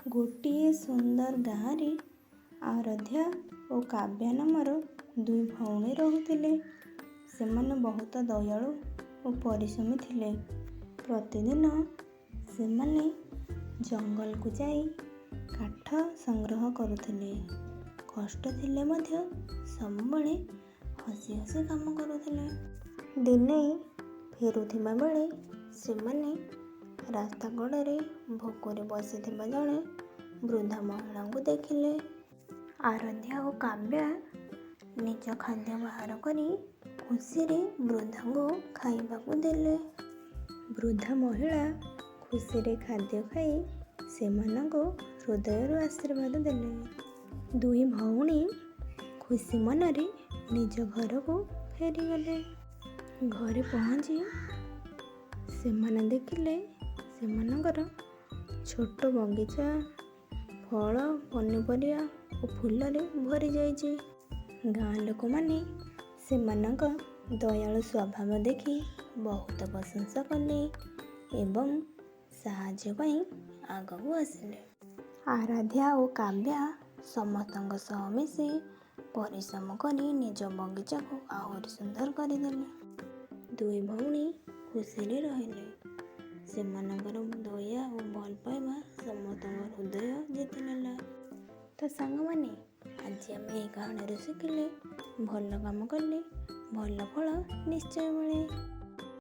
ଗୋଟିଏ ସୁନ୍ଦର ଗାଁରେ ଆରାଧ୍ୟା ଓ କାବ୍ୟା ନାମର ଦୁଇ ଭଉଣୀ ରହୁଥିଲେ। ସେମାନେ ବହୁତ ଦୟାଳୁ ଓ ପରିଶ୍ରମୀ ଥିଲେ। ପ୍ରତିଦିନ ସେମାନେ ଜଙ୍ଗଲକୁ ଯାଇ କାଠ ସଂଗ୍ରହ କରୁଥିଲେ। କଷ୍ଟ ଥିଲେ ମଧ୍ୟ ସବୁବେଳେ ହସି ହସି କାମ କରୁଥିଲେ। ଦିନେ ଫେରୁଥିବା ବେଳେ ସେମାନେ ରାସ୍ତା କଡ଼ରେ ଭୋକରେ ବସିଥିବା ଜଣେ ବୃଦ୍ଧା ମହିଳାଙ୍କୁ ଦେଖିଲେ। ଆରାଧ୍ୟା ଓ କାବ୍ୟା ନିଜ ଖାଦ୍ୟ ବାହାର କରି ଖୁସିରେ ବୃଦ୍ଧାଙ୍କୁ ଖାଇବାକୁ ଦେଲେ। ବୃଦ୍ଧା ମହିଳା ଖୁସିରେ ଖାଦ୍ୟ ଖାଇ ସେମାନଙ୍କୁ ହୃଦୟରୁ ଆଶୀର୍ବାଦ ଦେଲେ। ଦୁଇ ଭଉଣୀ ଖୁସି ମନରେ ନିଜ ଘରକୁ ଫେରିଗଲେ। ଘରେ ପହଞ୍ଚି ସେମାନେ ଦେଖିଲେ ସେମାନଙ୍କର ଛୋଟ ବଗିଚା ଫଳ, ପନିପରିବା ଓ ଫୁଲରେ ଭରିଯାଇଛି। ଗାଁ ଲୋକମାନେ ସେମାନଙ୍କ ଦୟାଳୁ ସ୍ୱଭାବ ଦେଖି ବହୁତ ପ୍ରଶଂସା କଲେ ଏବଂ ସାହାଯ୍ୟ ପାଇଁ ଆଗକୁ ଆସିଲେ। ଆରାଧ୍ୟା ଓ କାବ୍ୟା ସମସ୍ତଙ୍କ ସହ ମିଶି ପରିଶ୍ରମ କରି ନିଜ ବଗିଚାକୁ ଆହୁରି ସୁନ୍ଦର କରିଦେଲେ। ଦୁଇ ଭଉଣୀ ଖୁସିରେ ରହିଲେ। ସେମାନଙ୍କର ଦୟା ଓ ଭଲ ପାଇବା ସମସ୍ତଙ୍କ ହୃଦୟ ଜିତିନେଲା। ତ ସାଙ୍ଗମାନେ, ଆଜି ଆମେ ଏହି କାହାଣୀରୁ ଶିଖିଲେ, ଭଲ କାମ କଲେ ଭଲ ଫଳ ନିଶ୍ଚୟ ମିଳେ।